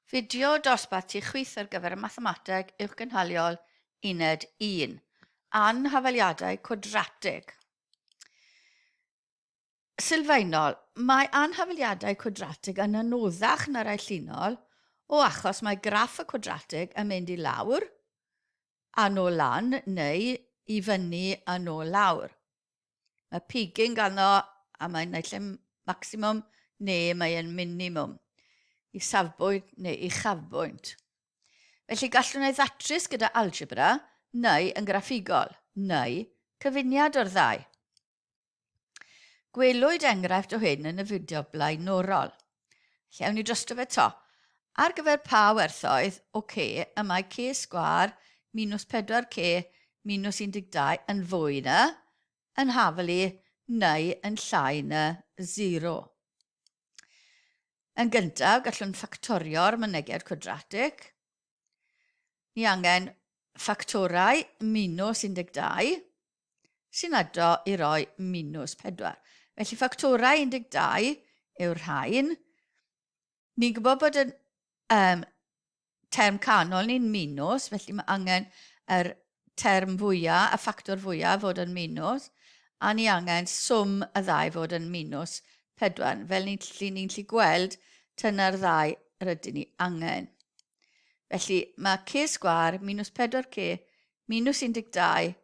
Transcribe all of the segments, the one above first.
Fideo dosbarth tu chwith ar gyfer y Mathemateg Uwchgynhaliol Uned 1. Anhafaliadau cwadratig. Sylfaenol, mae anhafaliadau cwadratig yn anoddach na rai llinol o achos mae graff y cwadratig yn mynd i lawr a nôl lan neu i fyny a nôl lawr. Mae pigyn ganddo a mae'n naill ai maximum neu mae'n minimum i safbwynt neu uchafbwynt. Felly gallwn ei ddatrys gyda algebra neu yn graffigol, neu cyfuniad o'r ddau. Gwelwyd enghraifft o hyn yn y fideo blaenorol. Lle awn ni drosto fe to. Ar gyfer pa werthoedd o c y mae c sgwâr minus 4c minus 12 yn fwy na, yn hafal i, neu yn llai na 0. Yn gyntaf, gallwn ffactorio'r mynegiad cwadratig. Ni angen ffactorau minus 12 sy'n ado i roi minus 4. Felly ffactorau 12 yw'r rhain. Ni'n gwybod bod y um, term canol ni'n minus, felly mae angen yr term fwyaf, y ffactor fwyaf fod yn minus, a ni angen swm y ddau fod yn minus 4. Fel ni'n ni, ni gallu gweld, tyna'r ddau rydyn ni angen. Felly mae c sgwar minus 4c minus 12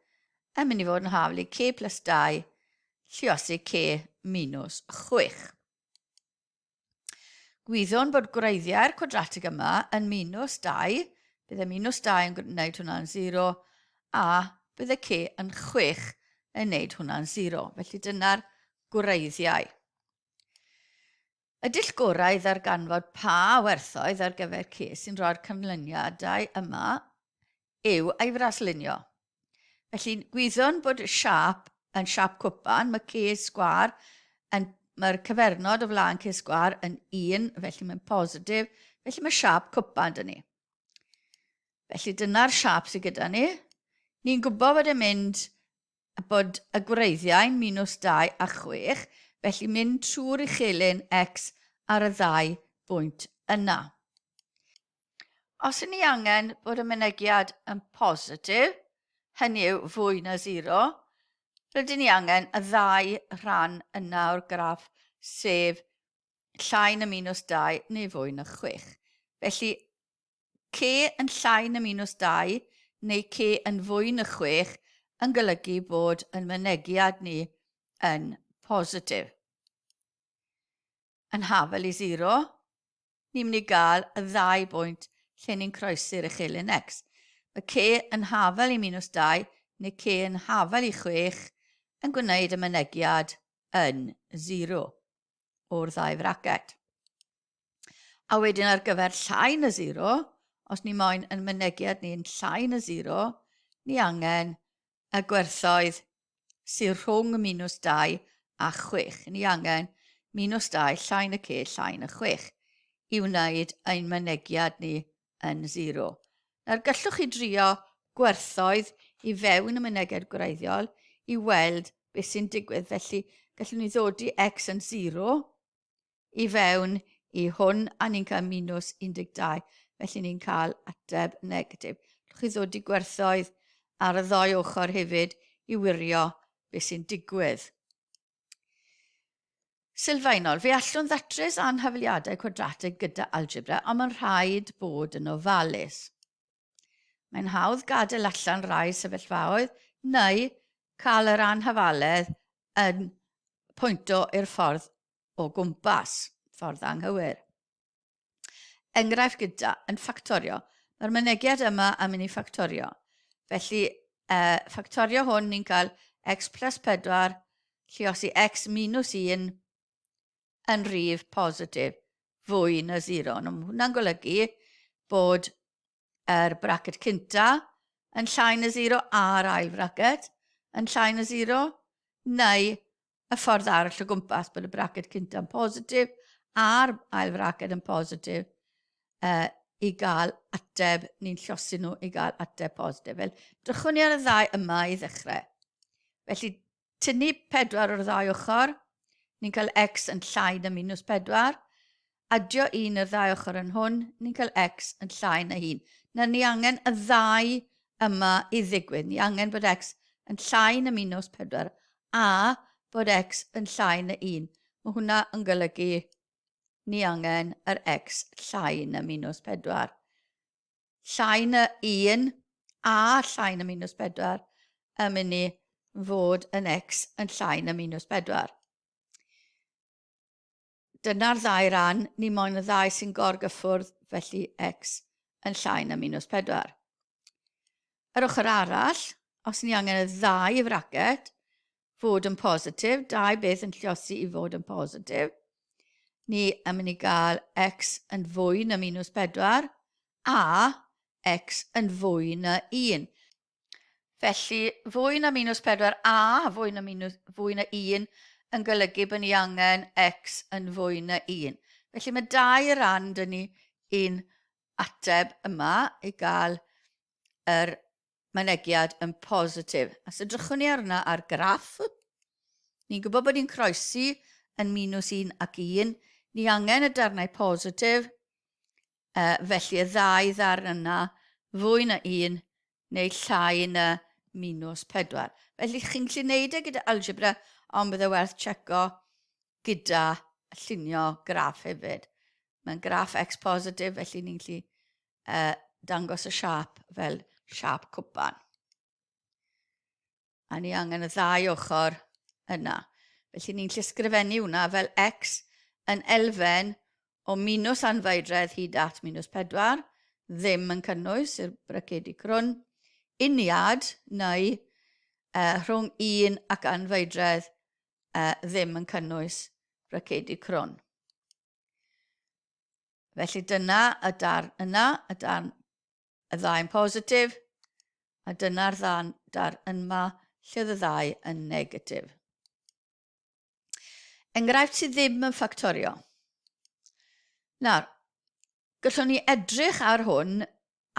yn mynd i fod yn haflu i c plus 2 lluosi c minus 6. Gwyddwn bod gwreiddiau'r cwadratig yma yn minus 2, bydd y minus 2 yn gwneud hwnna'n 0, a bydd y c yn 6 yn gwneud hwnna'n 0. Felly dyna'r gwreiddiau. Y dull gorau i ddarganfod pa werthoedd ar gyfer C sy'n rhoi'r canlyniadau yma yw ei fraslunio. Felly, gwyddwn bod siâp yn siâp cwpan, mae C sgwâr yn, mae'r cyfernod o flaen C sgwâr yn 1, felly mae'n positif, felly mae siâp cwpan dyn ni. Felly dyna'r siâp sydd gyda ni. Ni'n gwybod bod e'n mynd bod y gwreiddiau'n minus 2 a 6, felly mynd trwy'r uchelyn x ar y ddau bwynt yna. Os ydyn ni angen bod y mynegiad yn positif, hynny yw fwy na 0, rydyn ni angen y ddau rhan yna o'r graff, sef llai na minus 2 neu fwy na 6. Felly, C yn llai na minus 2 neu C yn fwy na 6 yn golygu bod yn mynegiad ni yn positif. Yn hafel i 0, ni'n mynd i gael y ddau bwynt lle ni'n croesi'r uchelyn x. Mae C yn hafel i minus 2 neu C yn hafel i 6 yn gwneud y mynegiad yn 0 o'r ddau fracet. A wedyn ar gyfer llai na 0, os ni moyn yn mynegiad ni'n llai na 0, ni angen y gwerthoedd sydd rhwng minus 2 a 6. Ni angen minus 2 llai na c llai na 6 i wneud ein mynegiad ni yn 0. Nawr gallwch chi drio gwerthoedd i fewn y mynegiad gwreiddiol i weld beth sy'n digwydd. Felly gallwn ni ddodi x yn 0 i fewn i hwn a ni'n cael minus 12, felly ni'n cael ateb negatif. Gallwch chi ddod i gwerthoedd ar y ddoi ochr hefyd i wirio beth sy'n digwydd. Sylfaenol, fe allwn ddatrys anhafaliadau cwadratig gyda algebra, ond mae'n rhaid bod yn ofalus. Mae'n hawdd gadael allan rai sefyllfaoedd neu cael yr anhafaledd yn pwynto i'r ffordd o gwmpas, ffordd anghywir. Enghraifft gyda, yn ffactorio. Mae'r mynegiad yma yn mynd i ffactorio. Felly, uh, ffactorio hwn, ni'n cael x plus 4 lluosi x minus 1 yn rhif positif fwy na 0. Nawr, mae hwnna'n golygu bod yr bracet cynta yn llai na 0 a'r ail fracet yn llai na 0, neu y ffordd arall o gwmpas bod y bracet cynta yn positif a'r ail fracet yn positif uh, i gael ateb, ni'n llosi nhw i gael ateb positif. Fel, drychwn ni ar y ddau yma i ddechrau. Felly, tynnu 4 o'r ddau ochr, ni'n cael x yn llai na minus 4. Adio 1 i'r ddau ochr yn hwn, ni'n cael x yn llai na 1. Nawr ni angen y ddau yma i ddigwydd. Ni angen bod x yn llai na minus 4 a bod x yn llai na 1. Mae hwnna yn golygu ni angen yr x llai na minus 4. Llai na 1 a llai na minus 4 yn mynd i fod yn x yn llai na minus 4. Dyna'r ddau ran, ni moyn y ddau sy'n gorgyffwrdd, felly x yn llai na minus 4. Yr ochr arall, os ni angen y ddau fracet fod yn positif, dau beth yn lliosi i fod yn positif, ni yn mynd i gael x yn fwy na minus 4 a x yn fwy na 1. Felly, fwy na minus 4 a fwy na, minus, fwy na 1 yn golygu bod ni angen x yn fwy na 1. Felly mae dau ran dyn ni un ateb yma i gael yr mynegiad yn positif. Os edrychwn ni arna ar graff, ni'n gwybod bod ni'n croesi yn minus 1 ac 1. Ni angen y darnau positif, felly y ddau ddarn yna fwy na 1 neu llai na minus 4. Felly chi'n gallu neud e gyda algebra, ond bydde werth checo gyda llunio graff hefyd. Mae'n graff x positif, felly ni'n gallu dangos y siap fel siap cwpan. A ni angen y ddau ochr yna. Felly ni'n gallu ysgrifennu hwnna fel x yn elfen o minus anfaedredd hyd at minus 4, ddim yn cynnwys i'r bracedi crwn, uniad neu rhwng 1 ac anfaedredd ddim yn cynnwys bracedi crwn. Felly dyna y darn yna, y darn y ddau'n positif, a dyna'r ddarn dar yma lle oedd y ddau yn negatif. Enghraifft sydd ddim yn ffactorio. Nawr, gallwn ni edrych ar hwn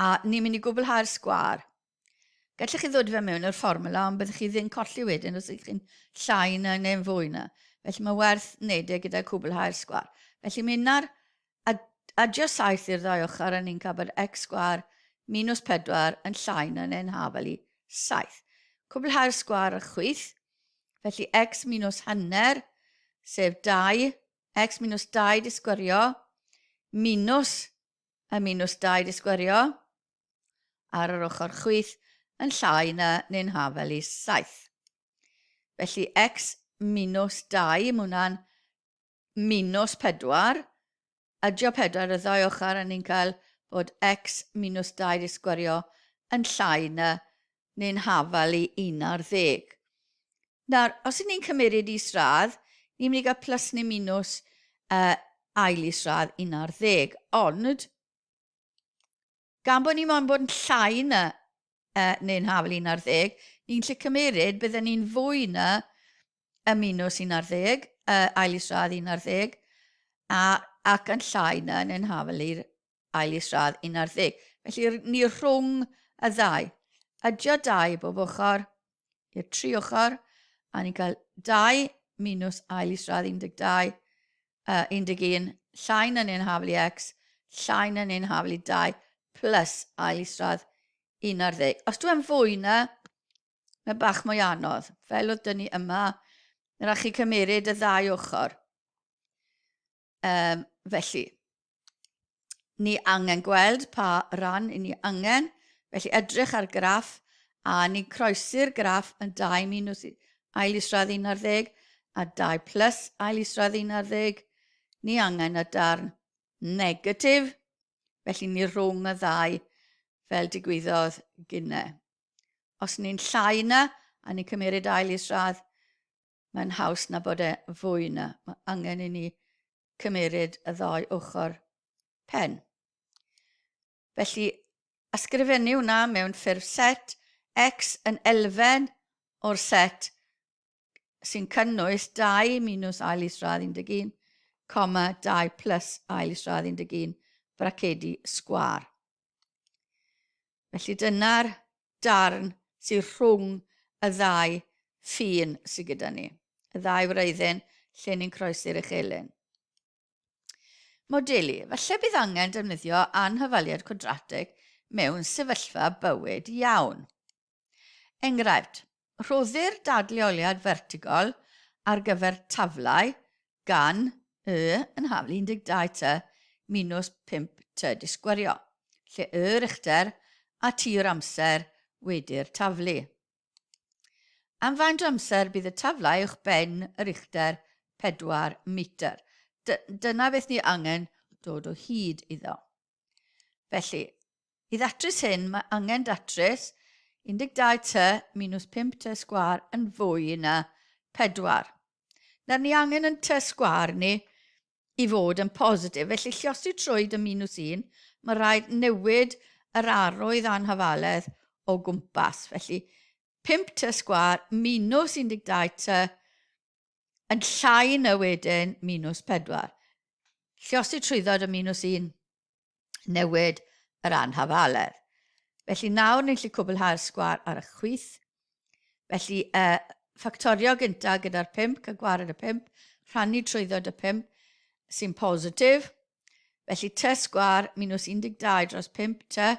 a ni'n mynd i gwblhau'r sgwâr. Gallech chi ddod fe mewn i'r fformula, ond byddwch chi ddim colli wedyn os ydych chi'n llai na neu'n fwy na. Felly mae werth wneud e gyda cwblhau'r sgwâr. Felly mynd ar adio 7 i'r ddau ochr a ni'n cael bod x sgwâr minus 4 yn llai na neu'n hafal i 7. Cwblhau'r sgwâr ar chwith, felly x minus hanner, sef 2, x minus 2 di sgwario, minus y minus 2 di sgwario, ar yr ochr chwith yn llai na neu'n hafel i 7. Felly x minus 2, mae hwnna'n minus 4, adio 4 y ddau ochr a ni'n cael bod x minus 2 di sgwario yn llai na neu'n hafal i 11. Nawr, os ydyn ni'n cymeryd isradd, ni'n mynd i gael plus neu minus ail isradd 11, ond Gan bod ni moyn bod yn llai na neu'n hafel 11, ni'n lle cymeryd bydden ni'n fwy na y minus 11, ail isradd 11, a, ac yn llai na neu'n hafel i'r ail isradd 11. Felly ni rhwng y ddau. Adio 2 bob ochr i'r tri ochr, a ni'n cael 2 minus ail isradd 12, 11, llai na neu'n hafal i x, llai na neu'n hafal i 2, plus ail isradd 11. Os dwi'n fwy na, mae bach mwy anodd. Fel oedd dyn ni yma, mae rhaid chi cymeryd y ddau ochr. Felly, ni angen gweld pa ran i ni angen. Felly edrych ar graff a ni'n croesi'r graff yn 2 minus ail isradd 11 a 2 plus ail isradd 11. Ni angen y darn negatif, felly ni rhwng y ddau fel digwyddodd gynne. Os ni'n llai na a ni'n cymeryd ail isradd, Mae'n haws na bod e fwy na. Mae angen i ni cymeryd y ddau ochr pen. Felly, ysgrifennu hwnna mewn ffurf set, x yn elfen o'r set sy'n cynnwys 2 minus ail isradd 11, coma 2 plus ail isradd 11, bracedi sgwâr. Felly dyna'r darn sydd rhwng y ddau ffin sydd gyda ni, y ddau wreiddyn lle ni'n croesi'r uchelyn. Modelu. Falle bydd angen defnyddio anhafaliad cwadratig mewn sefyllfa bywyd iawn. Enghraifft, rhoddir dadleoliad fertigol ar gyfer taflau gan y yn haflu 12 t minus 5 t disgwyrio, lle y yw'r uchder a t yw'r amser wedi'r taflu. Am faint o amser bydd y taflau uwch ben yr uchder 4 metr? Dyna beth ni angen dod o hyd iddo. Felly, i ddatrys hyn, mae angen datrys 12 t minus 5 t sgwâr yn fwy na 4. Nawr ni angen yn t sgwâr ni i fod yn positif. Felly lliosi trwy dy minus 1, mae rhaid newid yr arwydd anhafaledd o gwmpas. Felly 5 t sgwâr minus 12 t yn llai na wedyn minus 4. Lliosi trwyddo dy minus 1 newid yr anhafaledd. Felly nawr ni'n gallu cwblhau'r sgwâr ar y chwith. Felly, ffactorio gyntaf gyda'r 5, cael gwared y 5, rhannu trwyddo dy 5 sy'n positif. Felly t sgwâr minus 12 dros 5 t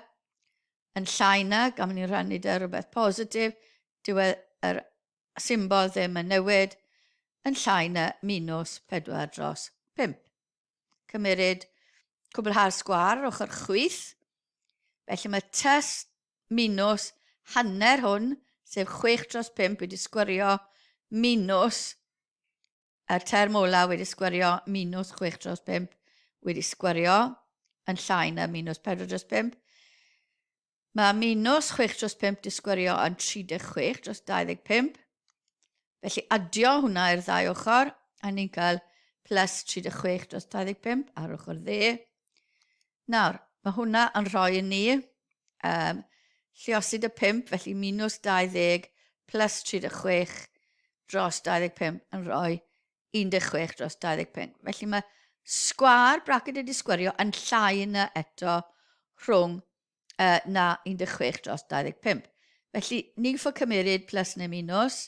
yn llai na, gan ni'n rhannu dy rhywbeth positif, diwedd yr symbol ddim yn newid, yn llai na minus 4 dros 5. Cymeryd cwblhau'r sgwâr ar ochr chwith. Felly mae t minus hanner hwn, sef 6 dros 5 wedi sgwario minus y term ola wedi sgwario minus 6 dros 5 wedi sgwario yn llai na minus 4 dros 5. Mae minus 6 dros 5 disgwyrio yn 36 dros 25. Felly adio hwnna i'r ddau ochr, a ni'n cael plus 36 dros 25 ar ochr dde. Nawr, mae hwnna yn rhoi i ni lliosid y 5, felly minus 20 plus 36 dros 25 yn rhoi 16 dros 25. Felly mae sgwâr braced wedi sgwario yn llai na eto rhwng na 16 dros 25. Felly ni'n ffo cymeryd plus neu minus,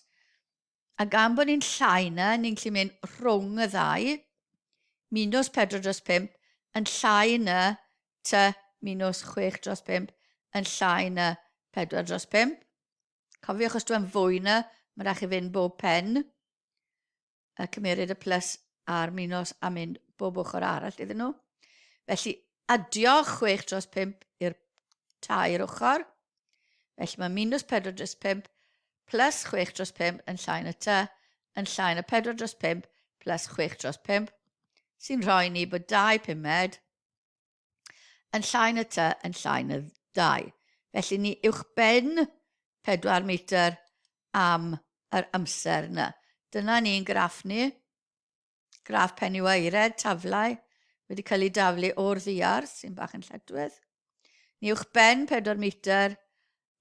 a gan bod ni'n llai na, ni'n gallu mynd rhwng y ddau, minus 4 dros 5 yn llai na t minus 6 dros 5 yn llai na 4 dros 5. Cofiwch os dwi'n fwy na, mae rhaid chi fynd bob pen. A cymeryd y plus a'r minus a mynd bob ochr arall iddyn nhw. Felly, adio 6 dros 5 i'r tair ochr. Felly mae minus 4 dros 5 plus 6 dros 5 yn llai na t, yn llai na 4 dros 5 plus 6 dros 5, sy'n rhoi ni bod 2 pumed yn llai na t yn llai na 2. Felly ni uwch ben 4 metr am yr amser yna. Dyna ni'n graff ni. Graff pen-yw-aered, taflau, wedi cael ei daflu o'r ddiar, sy'n bach yn lledwydd. Ni uwch ben 4 metr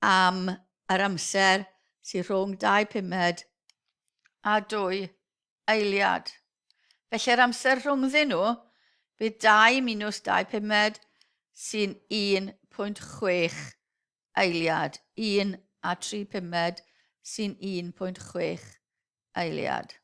am yr amser sy'n rhwng 2 pumed a 2 eiliad. Felly'r amser rhwngddyn nhw, bydd 2 minus 2 pumed sy'n 1.6 eiliad. 1 a 3 pumed sy'n 1.6 eiliad.